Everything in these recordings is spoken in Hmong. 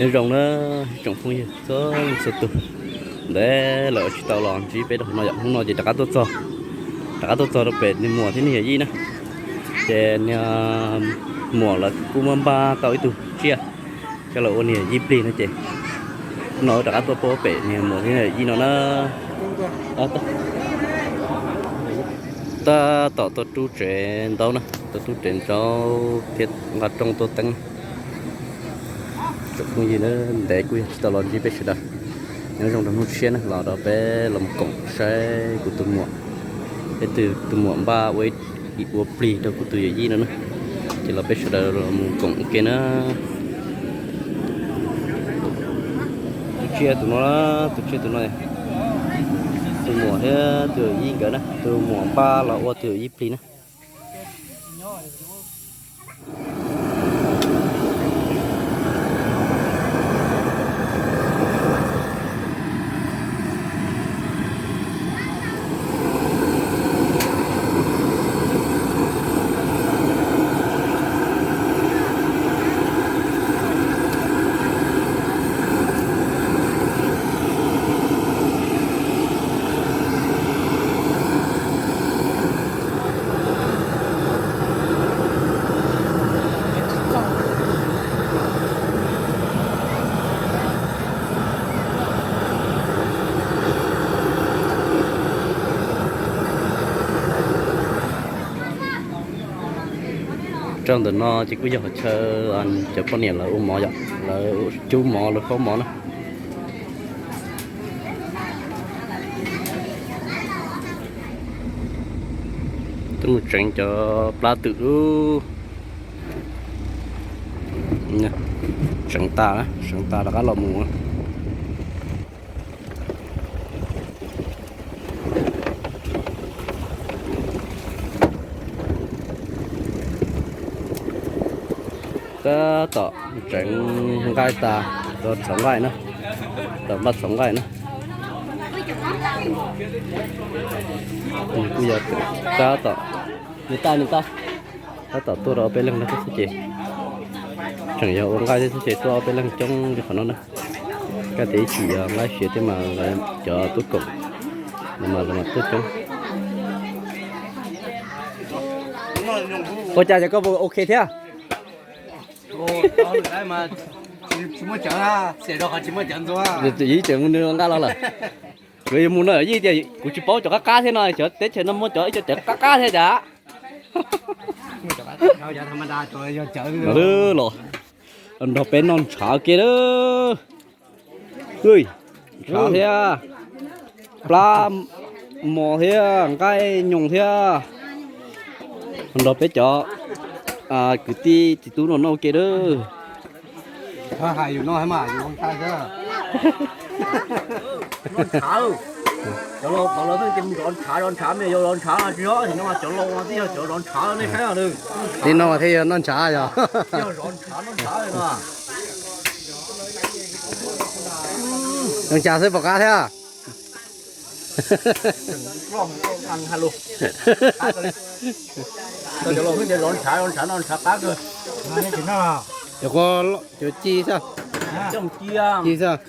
Nyob zoo na tsoom phooj ywg txhua leej txhua tus, ntev lawm tsis tau los ntsib peb rau hauv no yom. Hnub no ces rov qab tuaj txog, rov qab tuaj txog rau pem niag muam thiab niag yawm yij na. Ces niag muam lawv kuj muab npaj tau ib tug tsiaj coj los ua niag yawm yij plig no ces, hnub no rov qab tuaj pem niag muam thiab niag yawm yij no na. Tab tom tuaj rub tsev ntaub na, tuaj rub tsev ntaub thiab nqa rooj tuaj teeb. Tsoom phooj ywg na, ntev kuj yog tsis tau los ntsib peb sawv daws. Nyob zoo rau hnub tshiab na, los rau peb los mus koom saib kuv tus muam, peb tus muam npaj ua ib, ua plig rau kuv tus yawm yij no na. Ces los peb sawv daws los mus koom ua ke na. Tus tsiaj tus no, tus tsiaj tus no, tus muam thiab tus yawm yij nkawd na, tus muam npaj los ua tus yawm yij plig na. Rau ntawm no ces kuj yog qhov chaw cov poj niam lawv ua mov yom, lawv cub mov lawv faub mov na. Twb mus tseev cov plab twm lub, tseev tas, tseev tas rov qab los mus. Tab tom tseev nqaij tas, rau txhov nqaij na, rau npaj txhov nqaij na. Kuj yog tab tom, nws tab nws tab, tab tom tuaj rau ob peb leeg no thiab xwb ces, tseem yog ua nqaij thiab xwb ces tuaj ob peb leeg coob li qhov no na. Kaj tias ib chim yog nqaij siav thiab mas cov tuaj koom no mas lawv mas tuaj coob. Ua cas yog koj puas ok thiab? Ib tseem mus nws nqa los lawm. Kuv yuav mus no yij tias kuv tsis paub cov qab qab thiab no, cov teb chaws no muaj cov ib co cawv qab qab thiab cas. Los nrog peb noj ntshav ke lawm. Ntshav thiab, plab mos thiab, nqaij nyoos thiab. Nrog peb cov kwv tij txiv tub no noj ke lawm. Hais yus no mas yus zoo ntshav xwb. Cov laus qhov los twb tias zov ntshav zov ntshav, mas yog zov ntshav no tsis zov, nim no mas cov laus no twb yog cov zov ntshav nej saib os. Nim no mas thiaj yog noj ntshav yog. Yog zov ntshav noj ntshav no. Zoo ntshav xwb pom qab thiab. Cov laus twb tias zov ntshav zov ntshav no ntshav qab kawg. Cov, cov ci xwb. Ci xwb.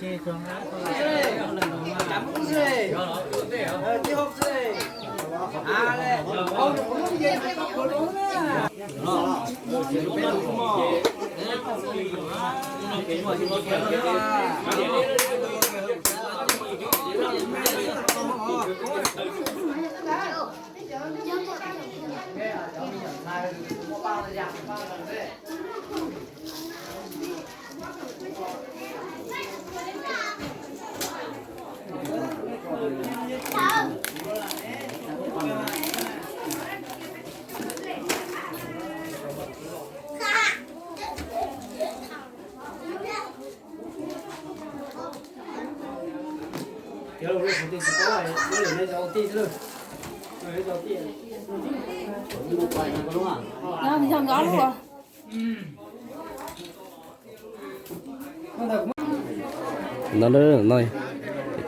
No, no,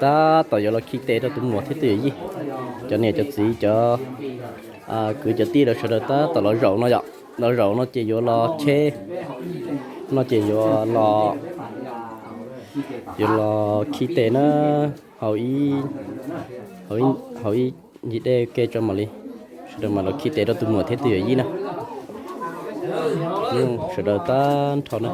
tab tom yuav los khi tes rau tus muam thiab tus yawm yij. Cov niam cov txiv cov kwv cov tij lawv sawv daws tab tom los zaum no yom. Los zaum no ces yuav los cheb, no ces yuav los Yuav los khi tes na, hau ib, hau ib, hau ib yim dej ke tso mam li, sawv daws mam los khi tes rau tus muam thiab tus yawm yij na. Sawv daws tag nrho na.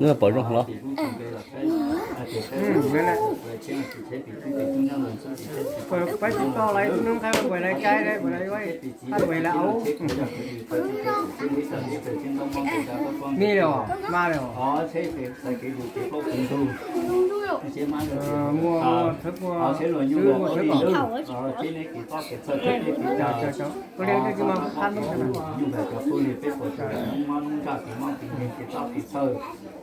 Nws pom zoo los? Peb tsis tau lawv ib tug neeg nqaij ua lawv cai, ua lawv ua, ua lawv ua. Mij los, mas los. Muaj, muaj thawb, muaj, muaj thawb pom. Ua li ntawd tsis mas qab ntub. Kev txawj kev txawj,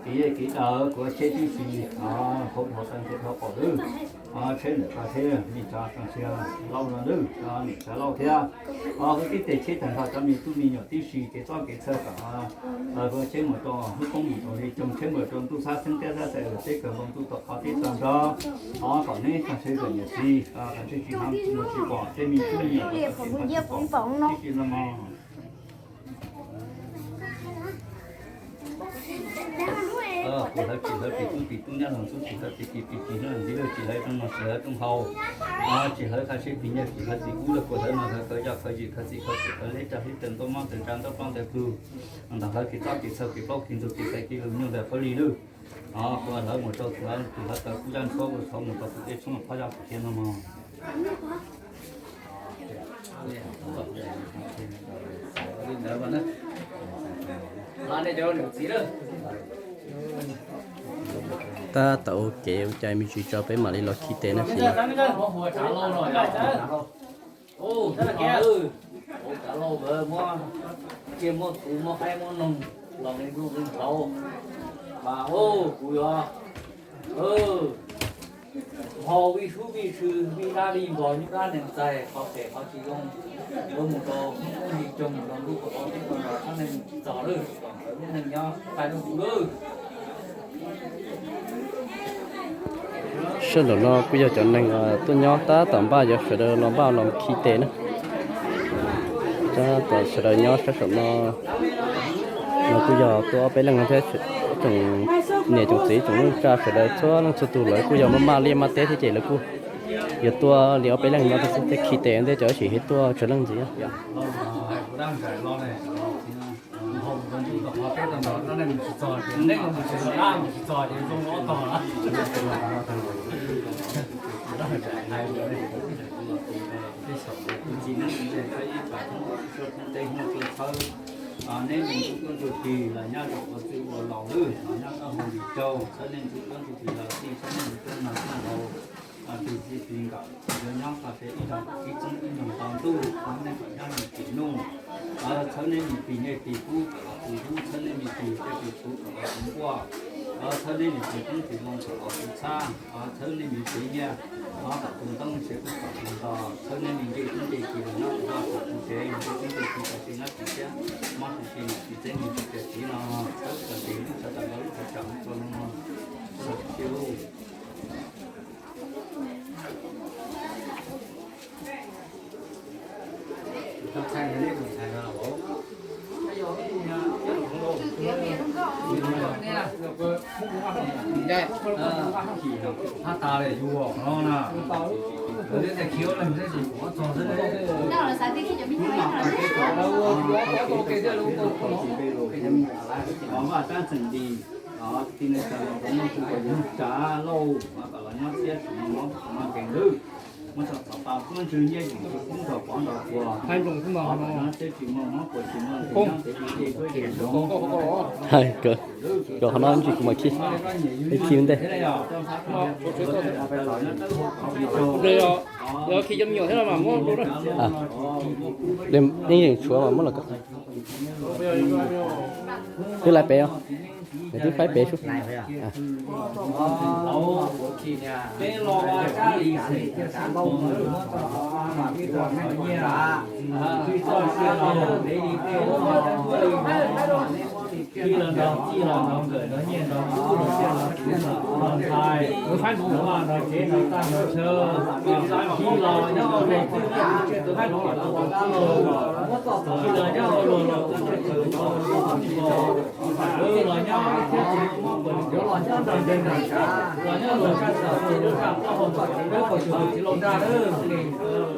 kev yej kev daws, kuv tsheb tib si, hauv dhau tag nrho pom lawm. Tsheb ntawm koj thiab, nej tsa tsoom sia lauj no lawm, nej tsa lauj thiab. Huv tib tes tsheb tag nrho cov me tub me nyuam tib si, kev txoj kev txhawj kom huv tsheb mus rau hnub poob mus rau hli coog, tsheb mus rau ntuj xab xeeb tiab xab xais, teb kawg npoo ntuj tau qhov tib tag nrho. Thov kom neb tsoom sia kom niam txiv, tsis tsis hnav tsis mus tsis pom tej me tub me nyuam tib si no mog. Kuv hlawv tsis hlawv pim tub pim tub, nyab laug tub tsis hlawv pim kis pim kis, nyab laug ntxiv lawm tsis hlawv rooj nog tsis hlawv rooj haus, tsis hlawv qhab tsheb pim nyiaj tsis hlawv txiv kub lawm, kuv hlawv no hlawv kawg yaj kawg yim kawg txiv kawg tub kawg leb tsaj hlib tawg ntaub mab tawg tsa ntaub plaub ntawg plug, ntawm hlawv kev txob kev txhawj kev plaub kev ntug kev xaiv kev lus nyuj ntawm pab li lwj. Kuv hlawv mus rau tus hlawv tus hlawv tawg kub zaj ntsuab ua txhov mus rau tus dej tshoob pab zaj tus tiag no mog. Tab tom ua kev ua cai me ntsis tso peb mam li los khi tes na. Ua tsav lauj, muab tsiaj muab txhuv muab qaib muab noog los li ntuj li ntawd mas, kuv yuav nphau vij sub vij sw vij dab vij npog nyuj dab neeg txaig qhov phem qhov tsis zoo, yuav mus rau hnub qub hli coog mus rau ntuj qhov teb qhov no, txhob neeg txog lawm, kom nkawd lub neej nyob tag lub ntuj lawm. Sab nraum no kuj yog cov neeg tuaj nyob tab tom npaj yuav sawv daws los npaj los khi tes na. Tab tom sawv daws nyob sab saum no, no kuj yog tuaj ob peb leeg no thiab, tsoom niam tsoom txiv tsoom neej tsa sawv daws txhua leej txhua tus lawv kuj yog maj maj liaj maj teb thiab ces lawv kuj yog tuaj li ob peb leeg no thiab khi tes ntej cov ib sim thiaj tuaj tsawg leej ntxiv. Neb me ntxhais tub ntxhais tis los nyob rau ua txwj ua laus lawm, nyob rau hauv lwm caug, txhawb nej ntxhais tub ntxhais tis los txij, txhawb nej ntxhais tub ntxhais tis nkawm, yuav nyob txog pem ib zaug ib txoob ib nyoog tau ntuj, txhawb nej kom nyob me tim nuj, txhawb nej me tim nyiaj tim kub kom los tus hlub, txhawb nej me tim nyiaj tim kub kom los tus nquaj, txhawb nej me tim koob tim loo kom los tus txhab, txhawb nej me tsev nyiaj kom tus ntoob, tsev kub kom tus nto, txhawb nej me ncej koob ncej kis los nyob tus vaj kom tus tsev, ncej koob ncej kis kom tsis nab tsis siab, mob tsis tsis tsis txeeb tsis txiav txiv no, txhawb kom tes lub sawv daws lub sawv daws rau no, sawv daws Hais, kawm, kawm qhov no ntsis kuv mam khij. Ib khij ntej. Yog khi cov me nyuam thiab no mas muab rau na. Yeej yeem tshuav mas muab los kawm. Twb laiv pem os. Nws twb faib pem sub. Txij los nrog txij los nrog nkawm nrog nyiaj nrog kub los txij los tub los ntxhais, nrog vaj nrog tsev nrog tag nrog chaw, txij los nyob ua luag txij tub txij tub, txij los nyob ua luag los txij tub txij tub, los nyob ib txhiab txij muab puas tsis los nyob nrog nreg nrog sav, los nyob luag sab txhua txij lub sab plaub hau txoj kev dawb paug tsis los tsis los dag lawm.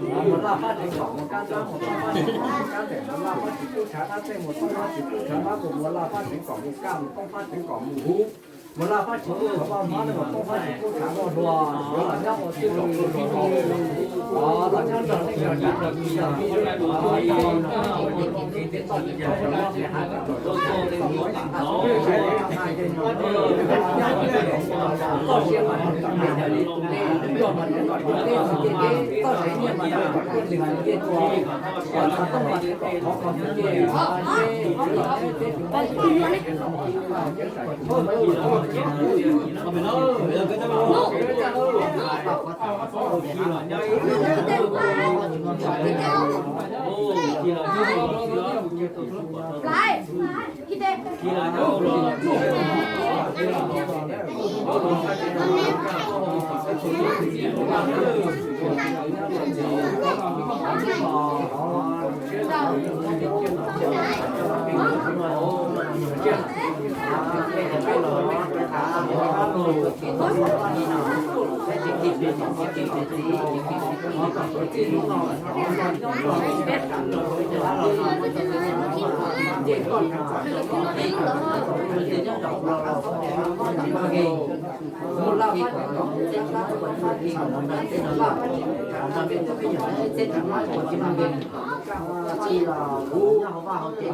Mus laj fab tseev kom mus kab ntab, mus toob fab tseev kom mus kab nteem, mus laj fab tsis tub tshav dab txej, mus toob fab tsis tub tshav dab qus, mus laj fab tseev kom mus kaj, mus toob fab tseev kom mus huv, mus laj fab tsis tub tshav vaj hmab, mus toob fab tsis tub tshav vaj hluas, los nyob ua tib zoo ua zoo, los nyob nrog neej nrog tsav nrog kis nrog kis,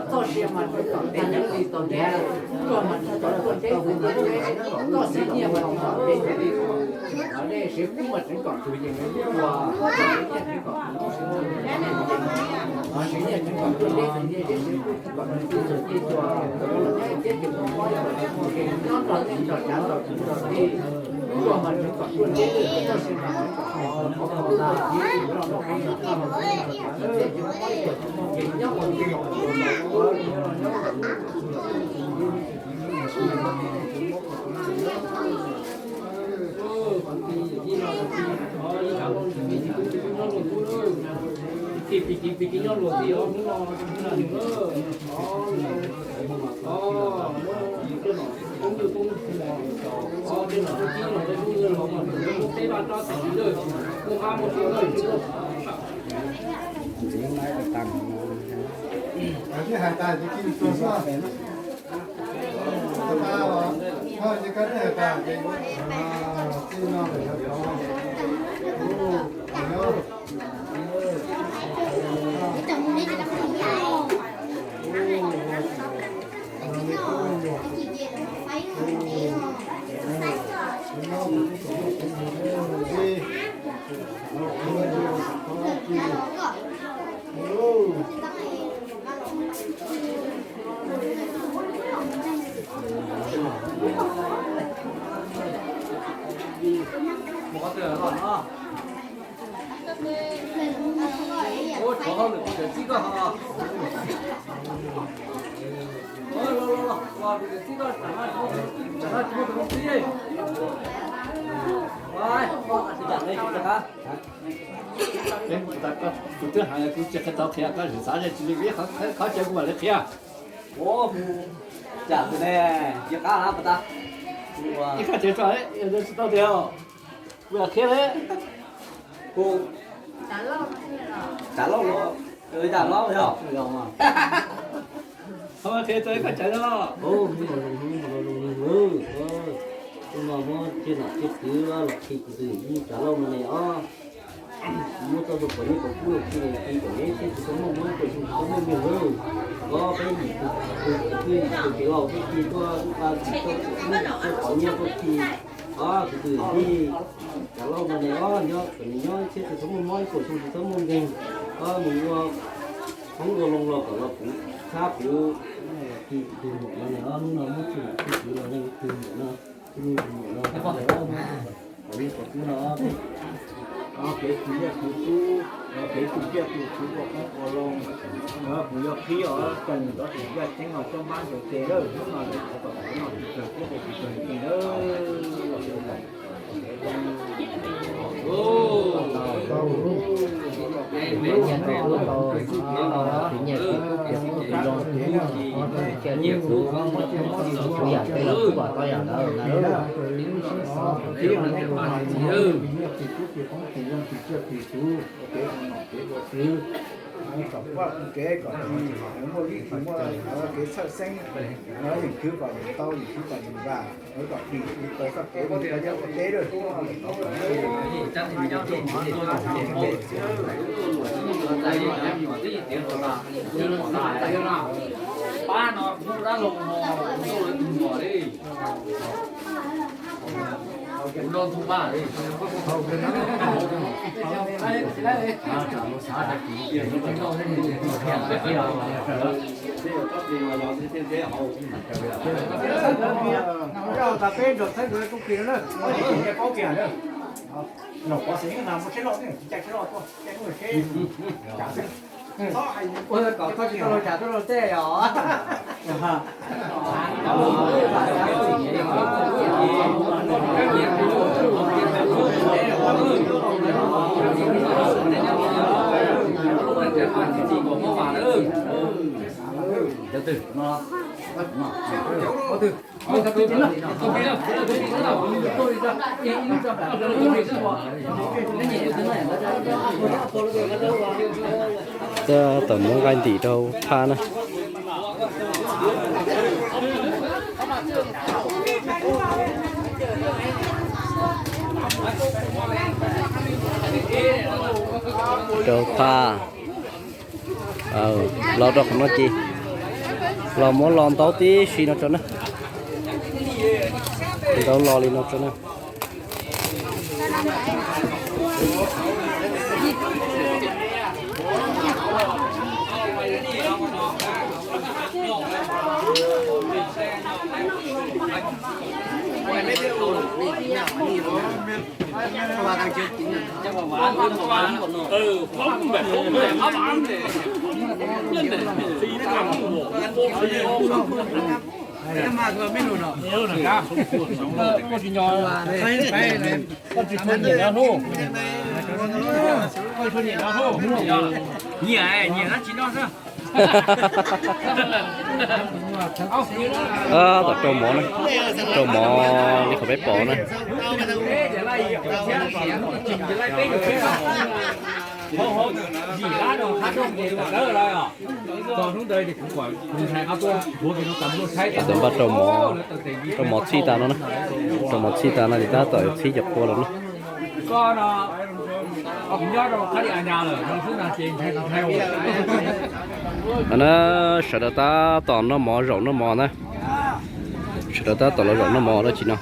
Txoj sia mas tseem tom tag nyob li tau ntiav, ruaj mas tseem tom ruaj deb, txoj sia nyiaj mas tseem tom ntev nyob li tau, nej siv kub mas tseem kom tsuag yees li lub tua, siv nyiaj tseem kom ruaj deb, siv nyiaj tseem kom ruaj deb, siv nyiaj tseem kom ruaj deb, txoj sia nyiaj mas tseem kom ruaj deb, nyob nrog nej nrog tsav nrog tub nrog tij, ruaj mas tseem kom ruaj deb, txoj sia mas tseem kom ruaj deb, nyob ua ntej Kuv twb hais kuv tsis qhia tau qhia, koj tsis xav tsis li, koj cawv kuv mam li qhia. Ua mus, cas tus ne, cia qab hab puas tau? Ib koj tsev tso, tsis tau tias, ua qhia le. Kuv, Tsav Lauj los, Tsav Lauj yog, qhia tso ib koj tsev no. Tus no muab tsiaj nom tsiaj twv los khi kuv tus yawm yij Tsav Lauj no ne os. Muab txoj tua pom nyiaj pom kub los khi, khi kom neb thiaj tsis txhob muaj mob, tsis txhob muaj nkeeg lawm. Koj peb yim tus, tus twj yim tus kev laus peb khi tuaj, tuaj pab tsis tuaj, tuaj pov nyiaj tuaj khi. Os, kuv tus yawm yij Tsav Lauj no ne os, nyob kom nws nyob thiaj tsis txhob muaj mob, ib puas xyoo tsis txhob muaj nkeeg. Koj mus ua hoob ua loo los kom los kuv txhab kuv khi tus muam no ne os, hnub no muab tsiaj nom tsiaj twv los leej twg muam no, tus muam no, kom neb kom kuv no. Kev khwv nyiaj khwv kub, kev tu tsiaj tu txhuv ua hoob ua loo, kuv yuav qhib os, txog nim no tus yaj ceeb no coj npab ncaws tes lawm, hnub no lawv thov kom kuv noj tsis tsawg thiab ua tsis tsawg li lawm. Kom vaj kuv kev kom muaj vij, kom muaj kev txhawj xeeb, yeem khwv kom yeem tau, yeem khwv kom yeem vam, kom tim tau txoj kev ua liaj ua teb lawm. Pab no kuv dab laug no, kuv lawv tus muam li. Kuv lawv tus pab li. Los pov xeem na, muaj tsheb loj, caij tsheb loj tuaj, caij lub tsheb. Ua kom txhob tsis tau los tsam tuaj rau tej os. Tab tom muab nqaij ntim rau phaj na. Rau phaj. Los rau qhov no ces los muab los ntaub tib si no tso na. Ntaub los li no tso na. Nyiam, nyiam dab tsi noj xwb. Tom rau mov na, rau mov li qhov peb pom na. Ntawd npaj rau mov, rau mov txhij tas no na. Rau mov txhij tas no ces tab tom yuav txhib cov qhua los na. Na, sawv daws tab tom noj mov zaum noj mov na. Sawv daws tab tom los zaum noj mov dab tsi no.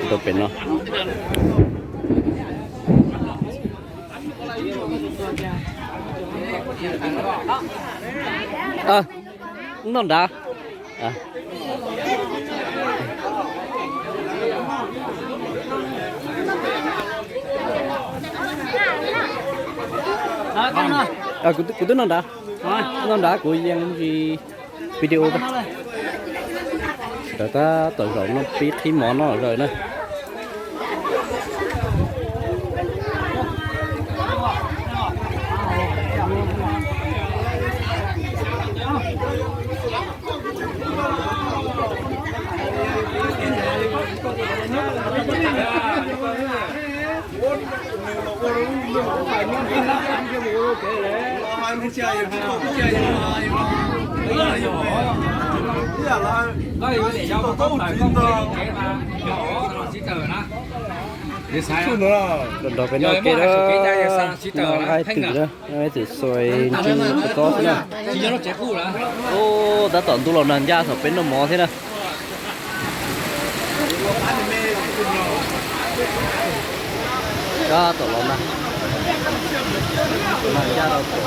Rau pem no. Noj nrad. Kuv twb noj nrad. Noj nrad kuv yeej ntsis video. Sawv daws tab tom zaum no pib qhib mov noj zaws na. Nrog nrog peb noj kev na, noj nqaij twm na, noj nqaij twm xuas ntsis tsis tau xwb na. Ub, tab tom ntuj los nag ncaj thaum peb noj mov thiab na. Tab tom los nag, nag ncaj rau tom